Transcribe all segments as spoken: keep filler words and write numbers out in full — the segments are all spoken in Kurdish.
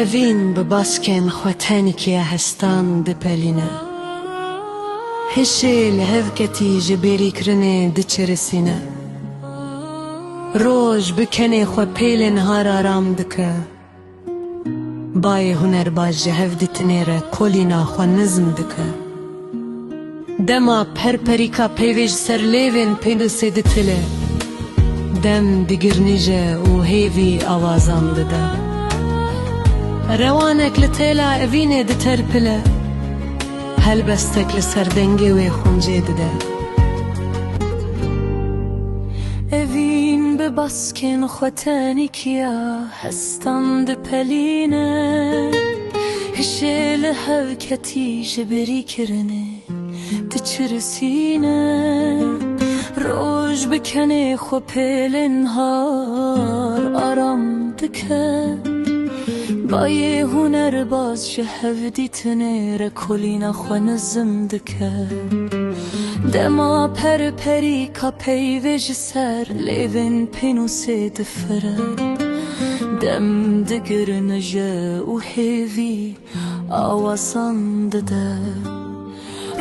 Evîn bi baskên xwe tenîkiya hestan dipelîne. Hişê li hev ketî ji bêrîkirinê diçirisîne. Roj bi kenê xwe pêlên har aram dike. Bayê hunerbaz ji hevdîtinê re kolîna xwe nizm dike. Dema perperîka peyvê ji ser lêvên pênûsê ditile, dem digirnîje û hêvî awazan dide. Rewanek li têla evînê diterpile, helbestek li ser dengê wê xuncê dide. Evîn bi baskên xwe tenîkiya hestan dipelîne, hişê li hev ketî ji birîkirinê diçirisîne. Roj bi kenê xwe pêlên har aram dike. Bayê hunerbaz ji hevdîtinê re kolîna xwe nizm dike. Dema perperîka peyvê ji ser lêvên pênûsê difire, dem digirnije û hêvî awazan dide.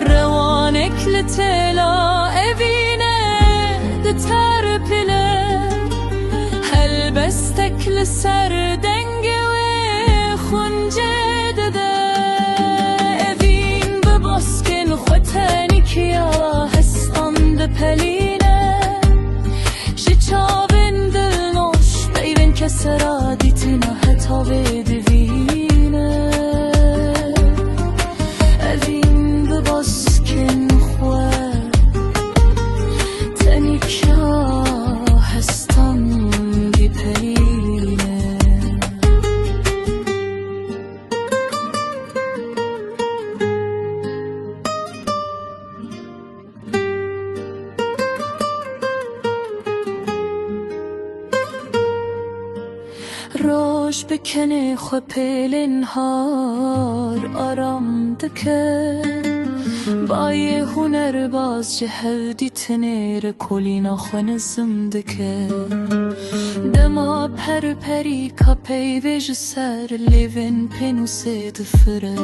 Rewanek li têla evînê diterpile, helbestek li ser dengê wê xuncê dide. Evîn bi baskên xwe tenîkiya hestan dipelîne. Ji çavên dilnoş peyvên kesera dîtina heta vê divîne. Evîn bi baskên xwe tenîkiya hestan dipelîne. Roj bi kenê xwe pêlên har aram dike. Bayê hunerbaz ji hevdîtinê re kolîna xwe nizm dike. Dema perperîka peyvê ji ser lêvên pênûsê difire,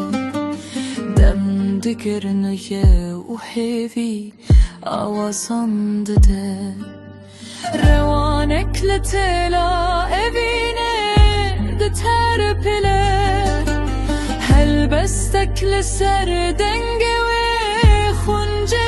dem digirnije û hêvî awazan dide. Rewanek li têla evînê diterpile, helbestek li ser dengê wê xuncê